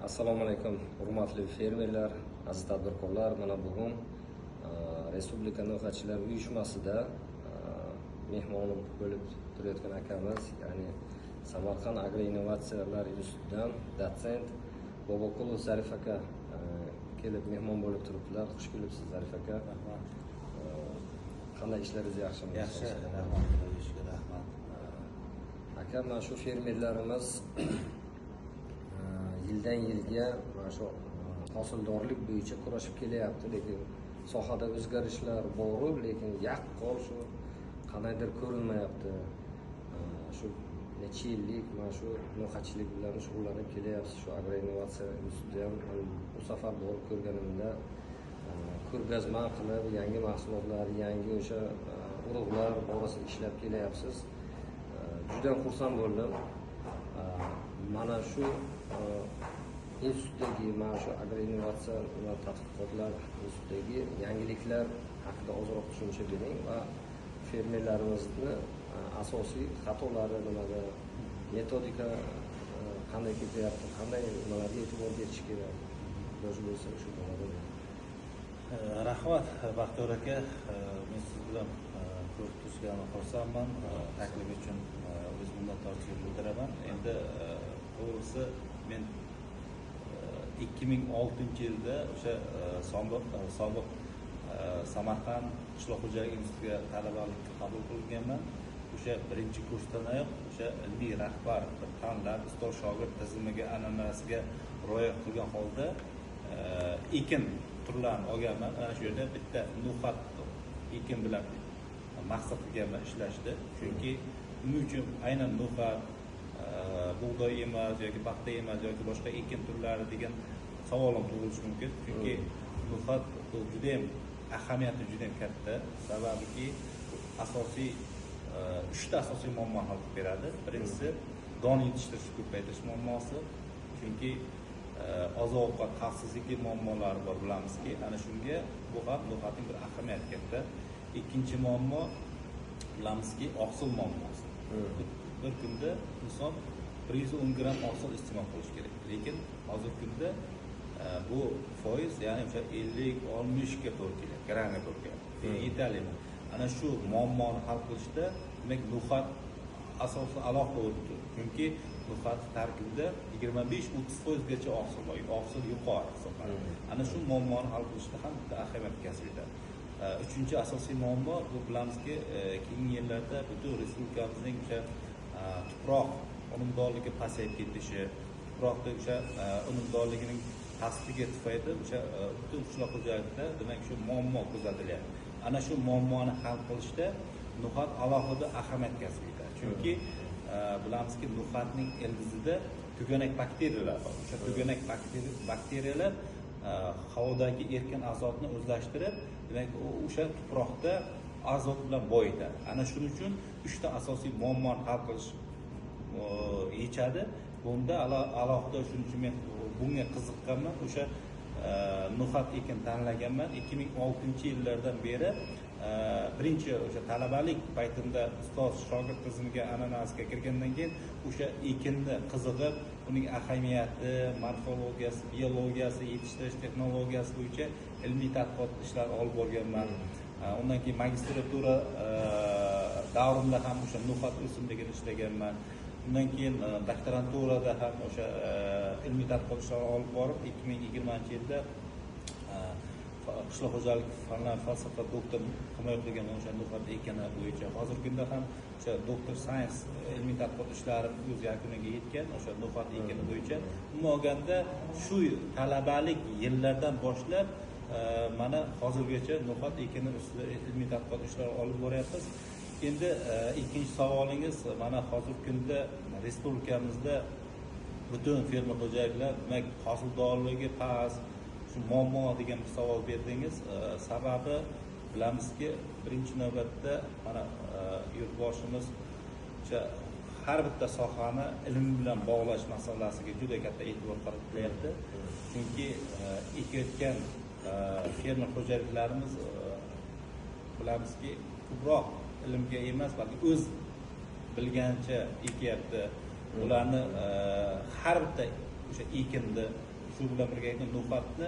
Assalomu alaykum, hurmatli fermerlar, aziz tadbirkorlar. Mana bugun Respublika no'xatchilar uyushmasida mehmon bo'lib turayotgan akamiz, ya'ni Samarqand agroinnovatsiyalar institutidan dotsent Boboqulov Zarif aka kelib mehmon bo'lib turibdilar. Xush kelibsiz, Zarif aka. Rahmat. Qanday, ishlaringiz yaxshimi? Yaxshi, rahmat, Xudoga shukur, rahmat. Aka, mana shu fermerlarimiz yildan yilga mana shu hosildorlik bo'yicha kurashib kelyapti, lekin sohada o'zgarishlar boru, lekin yaqqol shu qandaydir ko'rinmayapti. Shu necha yillik mana shu no'xatchilik bilan shug'ullanib kelyapsiz, shu agroinnovatsiya institutida ham bu safar borib ko'rganimda ko'rgazma qilib, yangi mahsulotlar, yangi o'sha urug'lar borasida ishlab kelyapsiz. Juda xursand bo'ldim. Mana shu institutdagi, mana shu agroinnovatsiya va tadqiqotlar institutidagi yangiliklar haqida ozroq tushuncha bering va fermerlarimizni asosiy xatolari nimada, metodika qanday ketyapti, qanday nimalarga e'tibor berish kerak, iloji bo'lsa shu borada. Rahmat, Baxtiyor aka. Men siz bilan ko'rib turishganimdan xursandman. Taklif uchun o'z minnatdorchilik bildiraman. Endi to'g'risi, men 2006-yilda o'sha sobiq Samarqand qishloq xo'jalik institutiga talabalikka qabul qilinganman. O'sha birinchi kursdanoq o'sha ilmiy rahbar bir tanlab, ustoz shogird tizimiga, an'anasiga rioya qilgan holda ekin turlarini olganman. Ana shu yerda bitta no'xat ekin bilan maqsad qilganman ishlashni, chunki nima uchun aynan no'xat, bug'doy emas yoki paxta emas yoki boshqa ekin turlari degan savolim tug'ilishi mumkin. Chunki no'xat bu judayam ahamiyati judayam katta, sababiki asosiy uchta asosiy muammo hal qilib beradi. Birinchisi, don yetishtirishni ko'paytirish muammosi, chunki oziq ovqat xavfsizligi muammolari bor, bilamizki. Ana shunga bu ham no'xatning bir ahamiyati katta. Ikkinchi muammo, bilamizki, oqsil muammosi. Bir kunda inson 110 gramm oqsil iste'mol qilishi kerak, lekin hozirgi kunda bu foiz, ya'ni o'sha 50-60ga to'g'ri kelyapti, grammga to'g'ri kelyapti, yetarli emas. Ana shu muammoni hal qilishda, demak, no'xat asosi alohida o'rin tutadi, chunki no'xat tarkibida 25-30 foizgacha oqsil bor, oqsil yuqori hisoblanadi. Ana shu muammoni hal qilishda ham bitta ahamiyat kasb etadi. Uchinchi asosiy muammo, bu bilamizki, keyingi yillarda butun respublikamizning o'sha tuproq unumdorligi pasayib ketishi, tuproqda o'sha unumdorligining pastligi tufayli o'sha butun qishloq xo'jaligida, demak, shu muammo kuzatilyapti. Ana shu muammoni hal qilishda no'xat alohida ahamiyat kasb etadi, chunki bilamizki, no'xatning ildizida tuganak bakteriyalar bor. O'sha tuganak bakteriyalar havodagi erkin azotni o'zlashtirib, demak, o'sha tuproqda azot bilan boyitadi. Ana shuning uchun uchta asosiy muammoni hal qilish yechadi bunda alohida. Shuning uchun men bunga qiziqqanman, o'sha no'xat ekin tanlaganman. 2006-yillardan beri birinchi o'sha talabalik paytimda ustoz shogird tizimiga, an'anasiga kirgandan keyin o'sha ekinni qiziqib, uning ahamiyati, morfologiyasi, biologiyasi, yetishtirish texnologiyasi bo'yicha ilmiy tadqiqot ishlari olib borganman. Undan keyin magistratura davrimda ham o'sha no'xat o'simligini ishlaganman. Undan keyin doktoranturada ham o'sha ilmiy tadqiqot ishlari olib borib, 2020-yilda qishloq xo'jalik fanlar falsafa doktor himoya qilganman o'sha no'xat ekini bo'yicha. Hozirgi kunda ham o'sha doctor science ilmiy tadqiqot ishlarim o'z yakuniga yetgan o'sha no'xat ekini bo'yicha. Umuman olganda, shu talabalik yillardan boshlab mana hozirgacha no'xat ekini ustida ilmiy tadqiqot ishlari olib boryapmiz. Endi ikkinchi savolingiz, mana hozirgi kunda respublikamizda butun fermer xo'jaliklar, demak, hosildorligi past, shu muammo degan bir savol berdingiz. Sababi, bilamizki, birinchi navbatda mana yurtboshimiz o'sha har bitta sohani ilm bilan bog'lash masalasiga juda katta e'tibor qaratilyapti, chunki ekayotgan fermer xo'jaliklarimiz bilamizki, ko'proq ilmga emas, balki o'z bilganicha ekyapti. Ularni har bitta o'sha ekinni Shu bilan birga no'xatni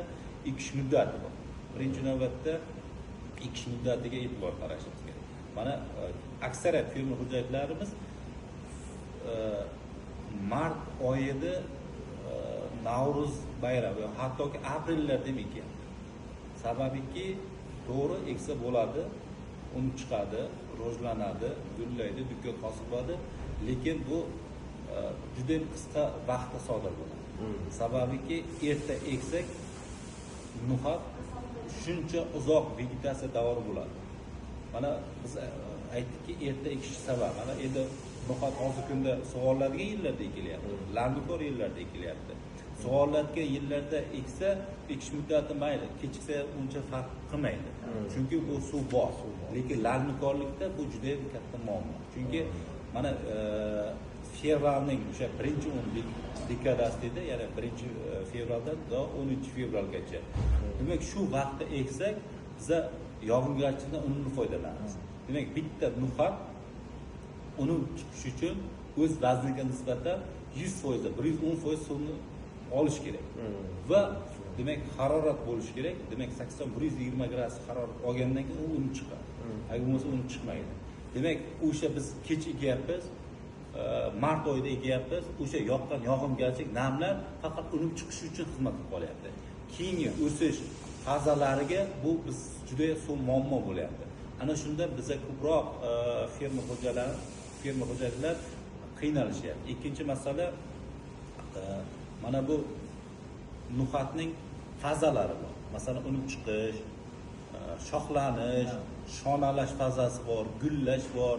ekish muddati bor. Birinchi navbatda ekish muddatiga e'tibor qarashimiz kerak. Mana aksariyat fermer xo'jaliklarimiz mart oyida Navro'z bayrami, hattoki aprellarda ham ekyapti. Sababiki to'g'ri eksa bo'ladi, un chiqadi, rivojlanadi, gullaydi, dukkak hosil bo'ladi, lekin bu juda qisqa vaqtda sodir bo'ladi. Sababiki erta eksak no'xat shuncha uzoq vegetatsiya davri bo'ladi. Mana biz aytdikki, erta ekish sabab. Mana endi no'xat hozirgi kunda sug'oriladigan yillarda ekilyapti, lamlikor yillarda ekilyapti. Sug'oriladigan yillarda eksa, ekish muddati mayli, kechiksa uncha farq qilmaydi. Chunki bu suv bor. Lekin lamlikorlikda bu juda ham katta muammo. Chunki mana fevralning o'sha birinchi 10 dekadasi deydi, ya'ni 1 fevraldan to 10 fevralgacha. Demak, shu vaqtda eksak, biza yog'ingarchilikdan unumli foydalanamiz. Demak, bitta no'xat unum chiqishi uchun o'z vazniga nisbatan 100%, 110% suvni olish kerak. Va demak, harorat bo'lishi kerak. Demak, 80-120 gradus harorat olgandan keyin u unum chiqadi. Agar bo'lmasa unum chiqmaydi. Demak, o'sha biz kech ekyapmiz, mart oyida ekyapmiz, o'sha yoqqan yog'ingarchilik namlar faqat unum chiqishi uchun xizmat qilib qolyapti. Keyingi o'sish fazalariga bu biz juda suv muammo bo'lyapti. Ana shunda biza ko'proq fermer xo'jaliklar qiynalishyapti. Ikkinchi masala, mana bu no'xatning fazalari bor. Masalan, unib chiqish, shoxlanish, shonalash fazasi bor, gullash bor,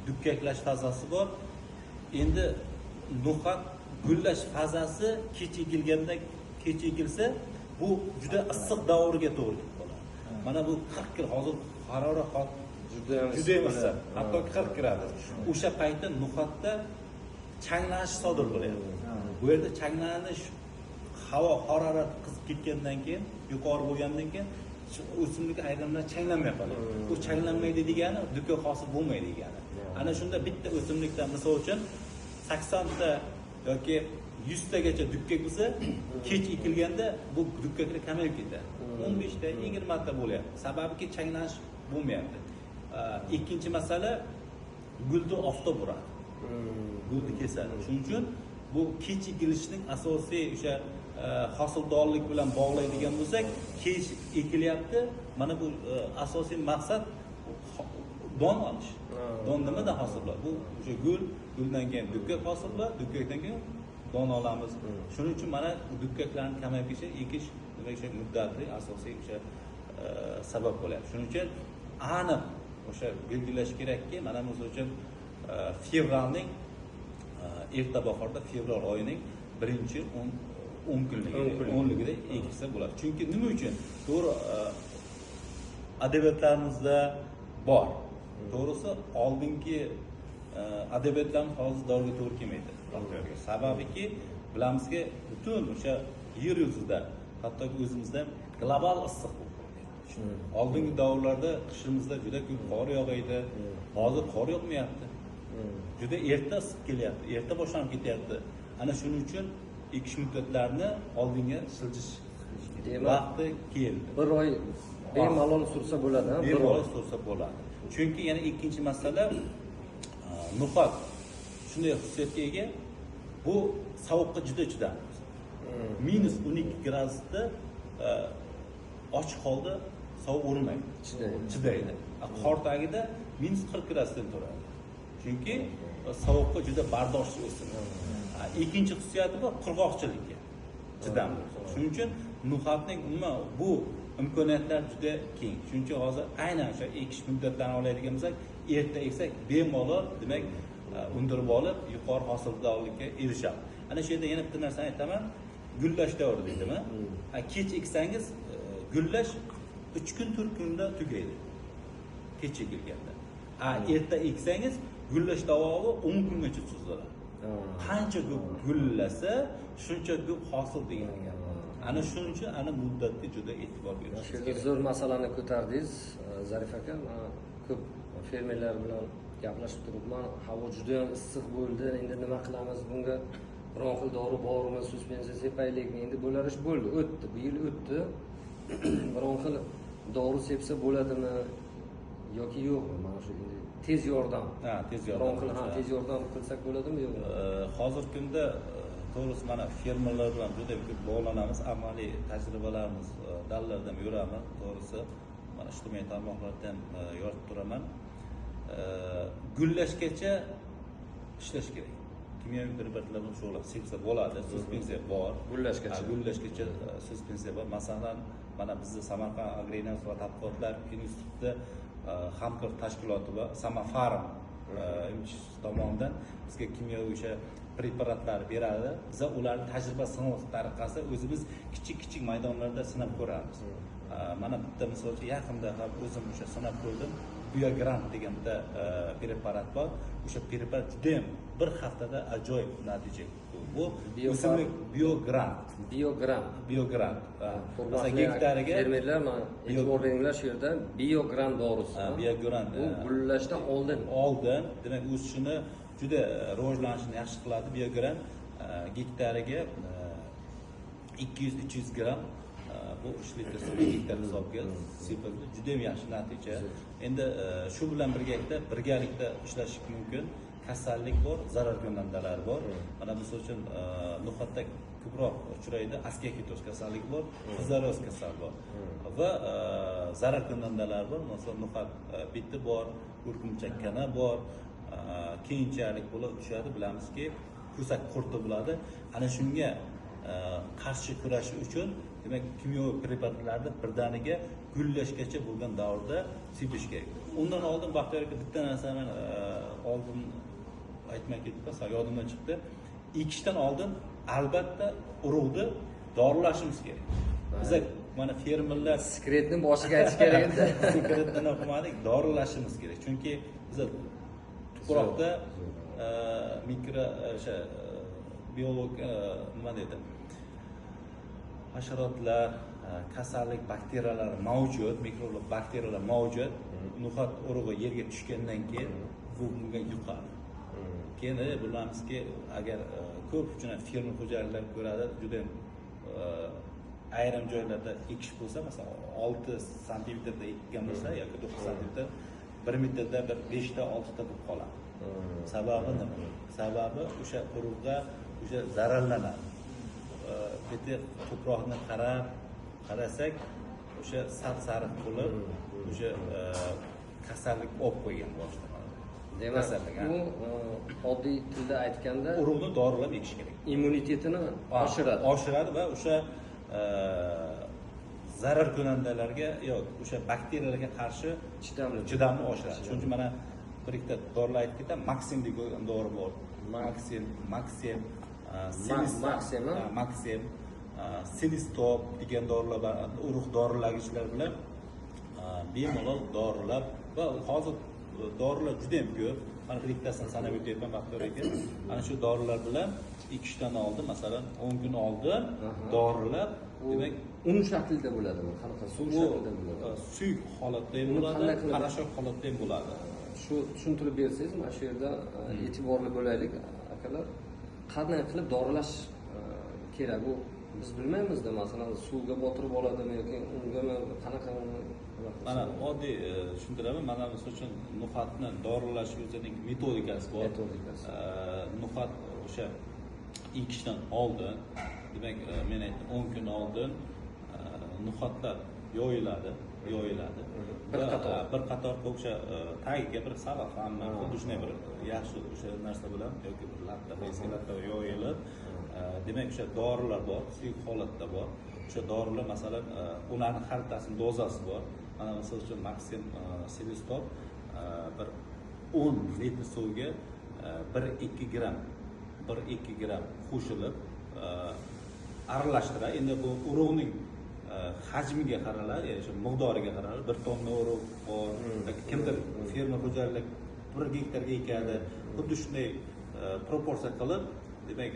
dukkaklash fazasi bor. Endi no'xat gullash fazasi kech ekilganda, kech ekilsa, bu juda issiq davriga to'g'ri kelib qoladi. Mana bu 40 kil hozir harorat juda ham juda ham issiq, hatto 40 gradus. O'sha paytda no'xatda changlanish sodir bo'lyapti. Bu yerda changlanish havo harorati qizib ketgandan keyin, yuqori bo'lgandan keyin o'simlik ayrimlar changlanmay qoladi. U changlanmaydi degani dukkak hosil bo'lmaydi degani. Ana shunda bitta o'simlikdan misol uchun 80 ta yoki 100 tagacha dukkak bo'lsa, kech ekilganda bu dukkaklar kamayib ketadi. 15 ta, 20 ta bo'lyapti. Sababiki changlanish bo'lmayapti. Ikkinchi masala, gulni oftob uradi. Gulni kesadi. Shuning uchun bu kech ekilishning asosiy o'sha hosildorlik bilan bog'laydigan bo'lsak, kech ekilyapti. Mana bu asosiy maqsad don olish. Don nimadan hosil bo'ladi? Bu o'sha gul, guldan keyin dukkak hosil bo'ladi, dukkakdan keyin don olamiz. Shuning uchun mana dukkaklarni kamayib ketishi ekish demak o'sha muddatli asosiy o'sha sabab bo'lyapti. Shuning uchun aniq o'sha belgilash kerakki, mana misol uchun fevralning erta bahorda, fevral oyining birinchi 10 kunligida, 10ligida ekilsa bo'ladi. Chunki nima uchun? To'g'ri, adabiyotlarimizda bor. To'g'risi, oldingi adabiyotlarimiz hozir davrga to'g'ri kelmaydi. Sababiki bilamizki, butun o'sha yer yuzida, hattoki o'zimizda ham global issiq bo'lib qolyapti. Oldingi davrlarda qishimizda juda ko'p qor yog'aydi. Hozir qor yoqmayapti. Juda erta issiq kelyapti, erta boshlanib ketyapti. Ana shuning uchun ekish muddatlarini oldinga siljish vaqti keldi. Bir oy bemalol sursa bo'ladi, ha? Bemalol sursa bo'ladi. Chunki yana ikkinchi masala, no'xat shunday xususiyatga ega, bu sovuqqa juda chidamli. -12 gradusda ochiq holda sovuq urmaydi. Chidaydi. Chidaydi. Qor tagida -40 gradusdan turadi. Chunki sovuqqa juda bardoshli o'simlik. Ikkinchi xususiyati bu qurg'oqchilikka chidamli. Shuning uchun no'xatning umuman bu imkoniyatlar juda keng. Shuning uchun hozir aynan o'sha ekish muddatlarini oladigan bo'lsak, erta eksak bemalol, demak, undirib olib yuqori hosildorlikka erishamiz. Ana shu yerda yana bitta narsani aytaman. Gullash davri deydimi? Kech eksangiz, gullash 3 kun, 4 kunda tugaydi. Kech ekilganda. Erta eksangiz gullash davomi 10 kungacha cho'ziladi. Qancha ko'p gullasa, shuncha ko'p hosil degan gap. Ana shuning uchun ana muddatga juda e'tibor Shu berishimiz yerda kerak. zo'r masalani ko'tardingiz, Zarif aka. Man ko'p fermerlar bilan gaplashib turibman. Havo juda ham issiq bo'ldi. Endi nima qilamiz bunga? Biron xil dori bormi, suspensiya sepaylikmi? Endi bo'lar ish bo'ldi, o'tdi, bu yil o'tdi. Biron xil dori sepsa bo'ladimi yoki yo'qmi? Mana shu endi tez yordam. Ha, tez yordam. Biron xil, ha, tez yordam qilsak bo'ladimi yo'qmi? Hozirgi kunda to'g'risi mana fermerlar bilan juda ko'p bog'lanamiz, amaliy tajribalarimiz dalalarda ham yuramiz, to'g'risi. Mana ijtimoiy tarmoqlarda ham yoritib turaman. Gullashgacha ishlash kerak. Kimyoviy preparatlar bilan shug'ullanib sepsa bo'ladi, suspensiya bor. Gullashgacha. Gullashgacha suspensiya bor. Masalan, mana bizni Samarqand agroinovatsion va tadqiqotlar institutida hamkor tashkiloti bor, Samafarm tomonidan bizga kimyoviy o'sha preparatlar beradi. Biz ularni tajriba sinov tariqasida o'zimiz kichik-kichik maydonlarda sinab ko'ramiz. Mana bitta misol uchun yaqinda ham o'zim o'sha sinab ko'rdim. Biogrant degan bitta preparat bor. O'sha preparat juda ham bir haftada ajoyib natija. Bu o'simlik Biogrant. Biogrant. Biogrant. Masalan, gektariga fermerlar mana e'tibor beringlar, shu yerda Biogrant dorisi. Biogrant. Bu gullashdan oldin. Oldin, demak, o'sishini juda rivojlanishini yaxshi qiladi. Biogrant gektariga 200-300 gramm, bu 3 litr suv gektar hisobiga sepildi. Juda ham yaxshi natija. Endi shu bilan birgalikda ishlash mumkin. Kasallik bor, zararkunandalar bor. Mana misol uchun no'xatda ko'proq uchraydi, askiyakitoz kasalligi bor, fuzaroz kasal bor. Va zararkunandalar bor. Masalan, no'xat biti bor, o'rgimchak kana bor, keyinchalik bular uchraydi, bilamizki, ko'sak qurti bo'ladi. Ana shunga qarshi kurashish uchun demak kimyoviy preparatlarni birdaniga gullashgacha bo'lgan davrda sepish kerak. Undan oldin Baxtiyor aka bitta narsani oldin aytmay ketibman, sal yodimdan chiqdi. Ekishdan oldin albatta urug'ni dorilashimiz kerak. Biza mana fermerlar sekretni boshiga aytish kerak edi. Sekretni o'qimadik, dorilashimiz kerak. Chunki biza tuproqda mikro o'sha biolog nima deydi, hasharotlar, kasallik bakteriyalar mavjud, mikroblar, bakteriyalar mavjud. No'xat urug'i yerga tushgandan keyin bu bunga yuqadi. Keyin bilamizki, agar ko'p fermer xo'jaliklar ko'radi, juda ham ayrim joylarda ekish bo'lsa, masalan 6 santimetrda ekkan bo'lsa yoki 9 santimetr, 1 metrda bir 5 ta 6 ta bo'lib qoladi. Sababi nima? Sababi o'sha urug'ga o'sha zararlanadi. Bitta tuproqni qarasak, o'sha sap-sariq bo'lib, o'sha kasallik olib qo'ygan boshida. Demak, u oddiy tilda aytganda urug'ni dorilab ekish kerak. Immunitetini oshiradi. Oshiradi va o'sha zararkunandalarga yo'q, o'sha bakteriyalarga qarshi chidamni oshiradi. Shuning uchun mana bir ikkita dorilar aytib ketaman. Maksim degan dori bor. Maksim, Maksim, Silistop degan dorilar bor. Urug' dorilagichlar bilan bemalol dorilab va hozir dorilar juda ham ko'p. Mana bir ikkitasini sanab o'tyapman Baxtiyor aka. Ana shu dorilar bilan ekishdan oldin, masalan, 10 kun oldin dorilab, demak, un shaklida bo'ladimi? Qanaqa suv shaklida bo'ladi? Suyuq holatda ham bo'ladi, parashok holatda ham bo'ladi. Shu tushuntirib bersangiz, mana shu yerda e'tiborli bo'laylik akalar. Qanday qilib dorilash kerak? Bu biz bilmaymizda, masalan, suvga botirib oladimi yoki ungami, qanaqa uni? Mana oddiy tushuntiraman. Mana misol uchun no'xatni dorilash o'zining metodikasi bor. Metodikasi. No'xat o'sha ekishdan oldin, demak, men aytdim, 10 kun oldin no'xatlar yoyiladi. Bir qator. Bir qator o'sha tagiga bir salafami, xuddi shunday bir yaxshi o'sha narsa bilan yoki bir latta, eski latta yoyilib, demak, o'sha dorilar bor, suyuq holatda bor. O'sha dorilar, masalan, ularning har bittasinin dozasi bor. Mana misol uchun Maksim Silistop bir 10 litr suvga 1-2 gram, 1-2 gram qo'shilib aralashtiradi. Endi bu urug'ning hajmiga qaraladi, ya'ni o'sha miqdoriga qaraladi. 1 tonna urug' bor, yoki kimdir fermer xo'jalik 1 gektarga ekadi. Xuddi shunday proporsiya qilib, demak,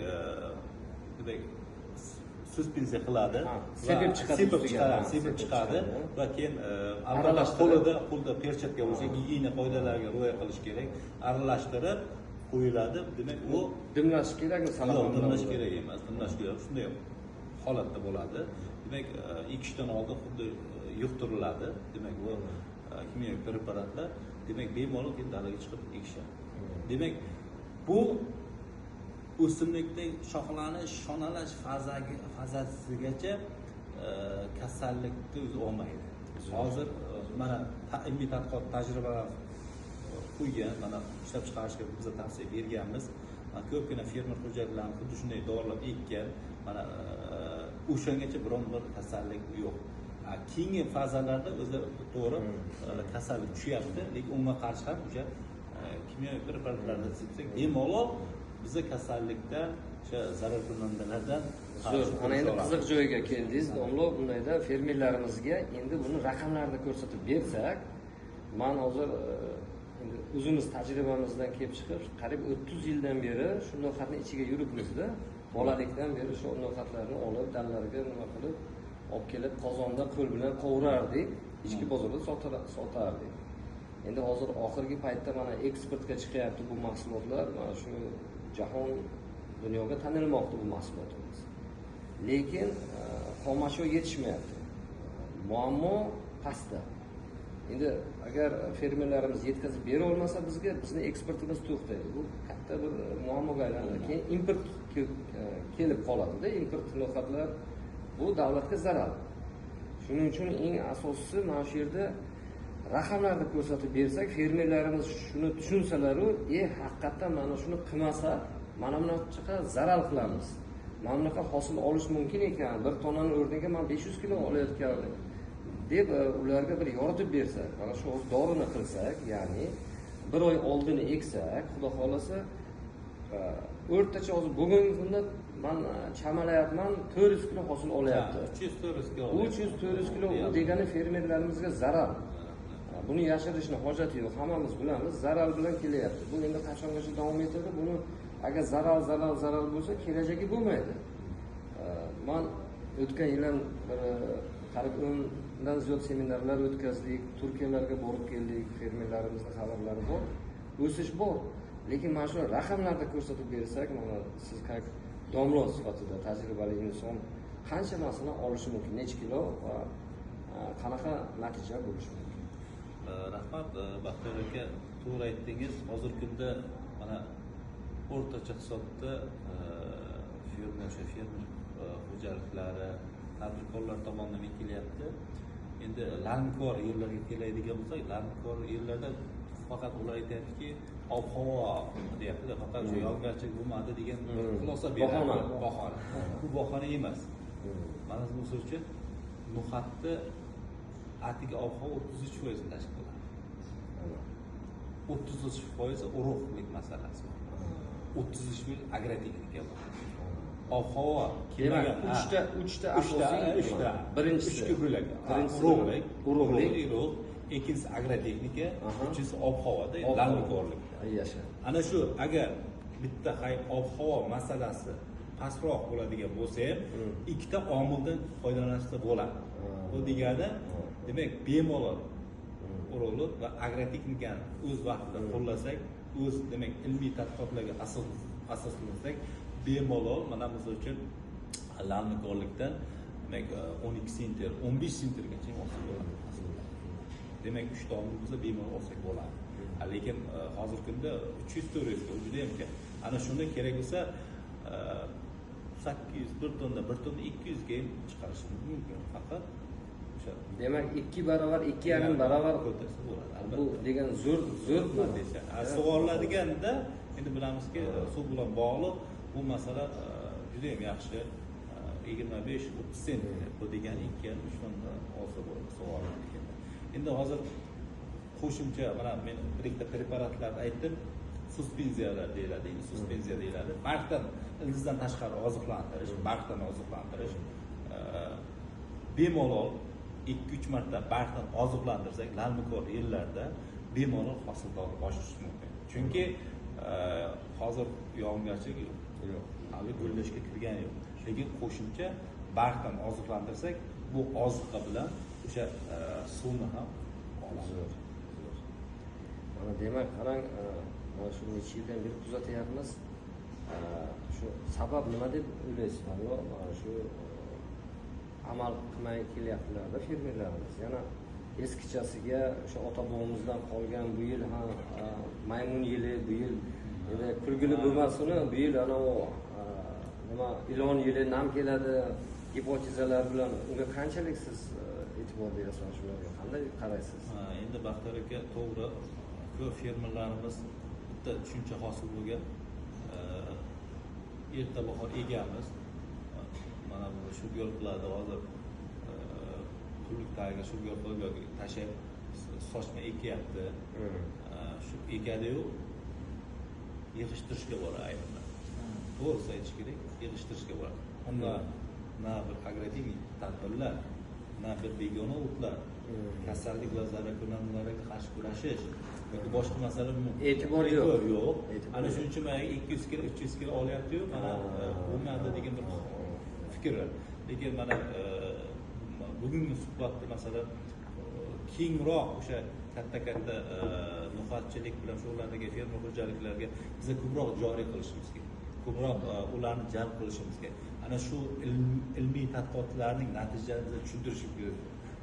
suspensiya qiladi, sepib chiqadi, va keyin albatta qo'lida perchatka bo'lsa, gigiyena qoidalariga rioya qilish kerak. Aralashtirib, Qo'yiladi. Demak, u dimlash kerakmi? Yo'q, dimlash kerak emas. Dimlash kerak, shunday holatda bo'ladi. Demak, ekishdan oldin xuddi yuqtiriladi. Demak, bu kimyoviy preparatlar, demak, bemalol keyin dalaga chiqib ekishadi. Demak, bu o'simlikning shoxlanish, shonalash fazasigacha kasallikni o'zi olmaydi. Hozir mana ilmiy tadqiqot tajribalar qo'ygan, mana ishlab chiqarishga biz tavsiya berganmiz. Ko'pgina fermer xo'jaliklarini xuddi shunday dorilab ekkan, mana o'shangacha biron bir kasallik yo'q. Keyingi fazalarda o'zi to'g'ri kasallik tushyapti, lekin unga qarshi ham o'sha kimyoviy preparatlarni sepsak, bemalol biza kasallikdan, o'sha zararkunandalardan. Zo'r. Ana endi qiziq joyga keldingiz, domla. Bundayda fermerlarimizga endi buni raqamlarda ko'rsatib bersak, man hozir endi o'zimiz tajribamizdan kelib chiqib, qariyb 30 yildan beri shu no'xatni ichiga yuribmizda. Bolalikdan beri shu no'xatlarni olib, dalalarga nima qilib, olib kelib qozonda qo'l bilan qovurardik, ichki bozorda sotardik. Endi hozir oxirgi paytda mana eksportga chiqyapti bu mahsulotlar, mana shu jahon dunyoga tanilmoqda bu mahsulotimiz. Lekin xomashyo yetishmayapti. Muammo pastda. Endi agar fermerlarimiz yetkazib bera olmasa bizga, bizni eksportimiz to'xtaydi. Bu katta bir muammoga aylanadi. Keyin import kelib qoladida, import no'xatlar bu davlatga zarar. Shuning uchun eng asosiysi mana shu yerda raqamlarni ko'rsatib bersak, fermerlarimiz shuni tushunsalar-u, haqiqatdan mana shuni qilmasa, mana bunaqa zarar qilamiz. Mana bunaqa hosil olish mumkin ekan, bir tonnani o'rniga men 500 kilo olayotgandim deb ularga bir yoritib bersak, mana shu dorini qilsak, ya'ni bir oy oldin eksak, xudo xolasa, o'rtacha hozir bugungi kunda men chamalayapman, 400 kilo hosil olyapti. 300-400 kilo. 300-400 kilo u degani fermerlarimizga zarar. Buni yashirishni hojati yo'q, hammamiz bilamiz, zarar bilan kelyapti. Bu endi qachongacha davom etadi? Buni agar zarar zarar zarar bo'lsa, kelajagi bo'lmaydi. Men o'tgan yil ham bir qariyb 10 dan ziyod seminarlar o'tkazdik, Turkiyalarga borib keldik, fermerlarimizning xabarlari bor, o'sish bor. Lekin mana shu raqamlarda ko'rsatib bersak, mana siz как domla sifatida tajribali inson qancha masalan olishi mumkin, necha kilo va qanaqa natija bo'lishi mumkin? Rahmat Baxtiyor aka, to'g'ri aytdingiz. Hozirgi kunda mana o'rtacha hisobda fermer, o'sha fermer xo'jaliklari, tadbirkorlar tomonidan ekilyapti. Endi lamkor yerlarga keladigan bo'lsak, lamkor yerlarda faqat ular aytyaptiki, ob-havo deyapti, faqat shu yog'ingarchilik bo'lmadi degan xulosa beradi. Bahona. Bu bahona emas. Mana misol uchun no'xatni atigi ob-havo 33% tashkil qiladi. 33% urug'lik masalasi bor. 33% agrotexnika bor. Ob-havo kelmagan. Uchta asosiy, birinchisi uchga bo'ladi. Urug'lik, urug', ikkinchisi agrotexnika, uchinchisi ob-havoda, lamlikorlik. Yasha. Ana shu agar bitta ob-havo masalasi pastroq bo'ladigan bo'lsa ham, ikkita omildan foydalanishsa bo'ladi. Bu degani, demak, bemalol urug'lik va agrotexnikani o'z vaqtida qo'llasak, o'z demak ilmiy tadqiqotlarga asoslansak, bemalol mana misol uchun lamlikorlikdan demak 12 sentner, 15 sentnergacha olsak bo'ladi. Demak, 3 ta omil bo'lsa bemalol olsak bo'ladi. Lekin hozirgi kunda 300-400 kilo juda ham kam. Ana shunda kerak bo'lsa 800 bir tonna, 1 tonna 200 ga ham chiqarishimiz mumkin. Faqat o'sha demak 2 barobar, 2,5 barobar ko'tarsa bo'ladi. Albatta. Bu degan zo'r zo'r natija. Sug'oriladiganda endi bilamizki, suv bilan bog'liq bu masala juda ham yaxshi. 25-30 sentner bu degani 2,5-3 tonna olsa bo'ladi sug'oriladiganda. Endi hozir qo'shimcha mana men bir ikkita preparatlarni aytdim. Suspenziyalar deyiladi, endi suspenziya deyiladi. Bargdan, ildizdan tashqari oziqlantirish, bargdan oziqlantirish. Bemalol 2-3 marta bargdan oziqlantirsak, lamlikor yerlarda bemalol hosildorlik oshirish mumkin. Chunki hozir yog'ingarchilik yo'q. Yo'q. Hali gullashga kirgani yo'q. Lekin qo'shimcha bargdan oziqlantirsak, bu oziqa bilan o'sha suvni ham olamiz. Mana demak, qarang, Mana shu necha yildan beri kuzatyapmiz. Shu sabab nima deb o'ylaysiz? Mana shu amal qilmay kelyaptilar fermerlarimiz. Yana eskichasiga o'sha ota-bobomizdan qolgan bu yil ham maymun yili, bu yil endi kulgili bo'lmasin, bu yil ana u nima ilon yili nam keladi gipotezalar bilan unga qanchalik siz e'tibor berasiz, shularga qanday qaraysiz? Endi Baxtiyor aka, to'g'ri, ko'p fermerlarimiz bitta tushuncha hosil bo'lgan. Erta bahor egamiz, mana bu shudgor qiladi hozir, qulluqdagi shudgor qilib yoki tashlab sochma ekyapti. Shu ekadiyu yig'ishtirishga boradi ayrimlar. To'g'risi aytish kerak, yig'ishtirishga boradi. Unda na bir agrotexnik tadbirlar, na bir begona o'tlar, kasallik va zararkunandalarga qarshi kurashish yoki boshqa masala e'tibor yo'q. Ana shuning uchun mana 200 kilo, 300 kilo olyapti-yu, mana bo'lmadi degan bir fikr. Lekin mana bugungi suhbatda masalan kengroq o'sha katta-katta no'xatchilik bilan shug'ullanadigan fermer xo'jaliklariga biza ko'proq joriy qilishimiz kerak. Ko'proq ularni jalb qilishimiz kerak. Ana shu ilmiy tadqiqotlarning natijalarini biza tushuntirishimiz kerak.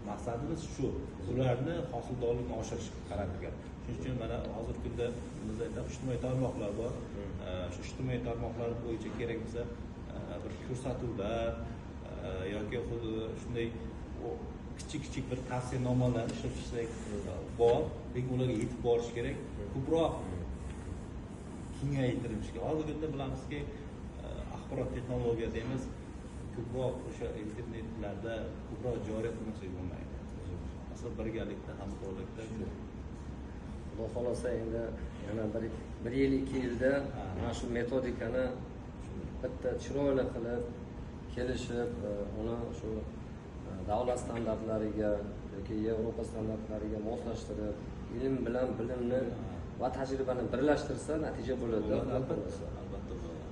Maqsadimiz shu, ularni hosildorligini oshirishga qaratilgan. Shuning uchun mana hozirgi kunda biz aytamiz, ijtimoiy tarmoqlar bor. Shu ijtimoiy tarmoqlar bo'yicha kerak bo'lsa bir ko'rsatuvlar yoki xuddi shunday kichik-kichik bir tavsiyanomalar ishlab chiqsak bor, lekin ularga yetib borish kerak. Ko'proq kengaytirishimiz kerak. Hozirgi kunda bilamizki, axborot texnologiya deymiz, ko'proq o'sha internetlarda ko'proq joriy qilmasak bo'lmaydi. Masalan, birgalikda, hamkorlikda. Xudo xolasa endi yana bir yil, 2 yilda mana shu metodikani bitta chiroyli qilib, kelishib, uni shu davlat standartlariga yoki Yevropa standartlariga moslashtirib, ilm bilan bilimni va tajribani birlashtirsa natija bo'ladi. Albatta, albatta bo'ladi.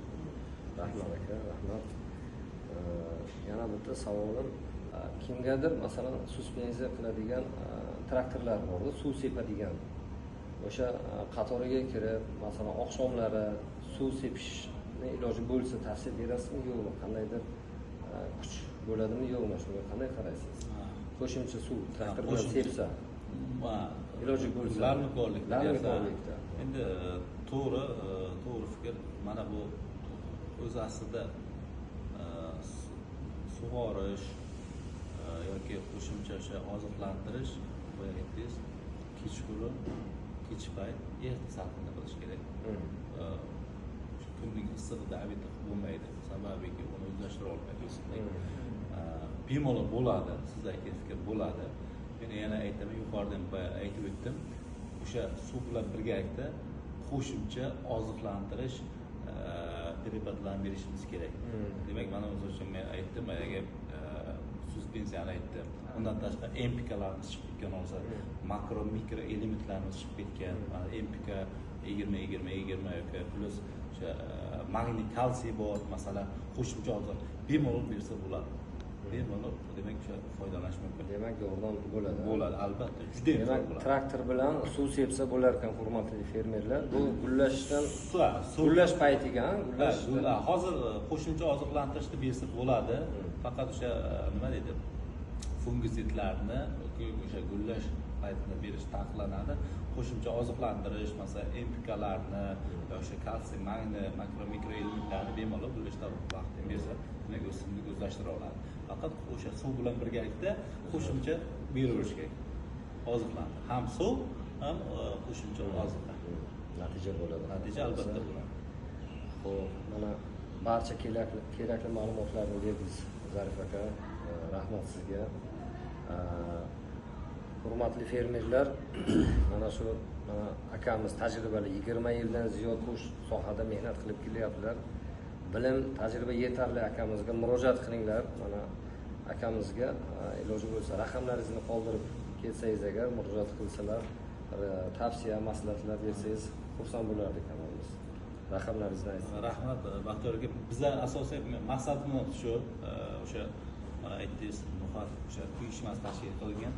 Rahmat aka, rahmat. Yana bitta savolim, kimgadir masalan suspenziya qiladigan traktorlar bor-da, suv sepadigan. O'sha qatoriga kirib, masalan oqshomlari suv sepishni iloji bo'lsa tavsiya berasizmi, yo'qmi? Qandaydir kuch bo'ladimi, yo'qmi? Shunga qanday qaraysiz? Qo'shimcha suv traktor bilan sepsa, iloji bo'lsa, larmikorlikda. Endi to'g'ri, to'g'ri fikr. Mana bu o'zi aslida sug'orish yoki qo'shimcha o'sha oziqlantirish, boya aytdingiz, kechqurun, kech payt, erta salqinda qilish kerak. Kunning issig'ida albatta bo'lmaydi, sababiki uni o'zlashtira olmaydi o'simlik. Bemalol bo'ladi, siz aytgan fikr bo'ladi. Men yana aytaman, yuqoridan aytib o'tdim, o'sha suv bilan birgalikda qo'shimcha oziqlantirish preparatlarni berishimiz kerak. Demak, mana o'zi uchun men aytdim, boyagi suspensiyani aytdim. Undan tashqari MPKlarimiz chiqib ketgan hozir, makro mikro elementlarimiz chiqib ketgan. Mana MPK 20 20 20 yoki plus o'sha magniy, kalsiy bor, masalan, qo'shimcha oziq bemalol bersa bo'ladi. Bemalol, demak, o'sha foydalanish mumkin. Demak, yordam bo'ladi. Bo'ladi, albatta, juda ham demak, bo'ladi. Traktor bilan suv sepsa bo'lar ekan, hurmatli fermerlar. Bu gullashdan, gullash paytiga, gullash. Hozir qo'shimcha oziqlantirishni bersa bo'ladi. Faqat o'sha nima deydi, fungitsidlarni o'sha gullash paytida berish taqiqlanadi. Qo'shimcha oziqlantirish, masalan, MPKlarni, o'sha kalsiy, magniy, makro mikro elementlarni bemalol gullashda vaqtida bersa, demak, o'simlik o'zlashtira oladi. Faqat o'sha suv bilan birgalikda qo'shimcha beraverish kerak. Oziqlantirish ham suv, ham qo'shimcha oziqa. Natija bo'ladi. Natija albatta bo'ladi. Xo'p, mana barcha kerakli ma'lumotlarni berdingiz Zarif aka. Rahmat sizga. Hurmatli fermerlar, mana shu mana akamiz tajribali, 20 yildan ziyod bu sohada mehnat qilib kelyaptilar. Bilim, tajriba yetarli akamizga murojaat qilinglar. Mana akamizga iloji bo'lsa raqamlaringizni qoldirib kelsangiz, agar murojaat qilsalar, tavsiya, maslahatlar bersangiz xursand bo'lardik hammamiz. Raqamlaringizni aytsangiz. Rahmat Baxtiyor aka. Bizlar asosiy maqsadimiz shu, o'sha mana aytdingiz, no'xat o'sha uyushmasi tashkil qilgan.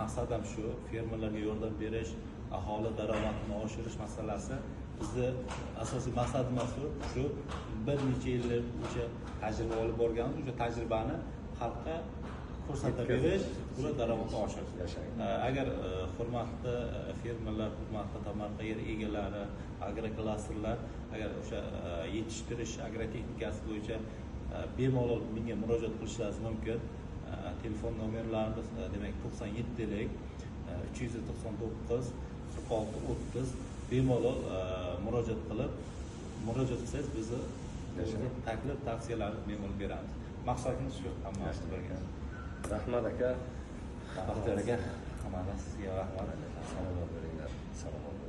Maqsad ham shu, fermerlarga yordam berish, aholi daromadini oshirish masalasi Bizni asosiy maqsadimiz shu bir necha yillik o'sha tajriba olib borganmiz, o'sha tajribani xalqqa ko'rsatib berish, ular daromadni oshirish. Agar hurmatli fermerlar, hurmatli tomorqa yer egalari, agroklasterlar agar o'sha yetishtirish agrotexnikasi bo'yicha bemalol menga murojaat qilishlari mumkin. Telefon nomerlarimiz demak 97 399 46 30, bemalol murojaat qilib, murojaat qilsangiz bizni taklif tavsiyalarni bemalol beramiz. Maqsadimiz shu, hammamiz birga. Rahmat aka. Baxtiyor aka, hammadan sizga rahmat. Salomat bo'linglar. Salomat.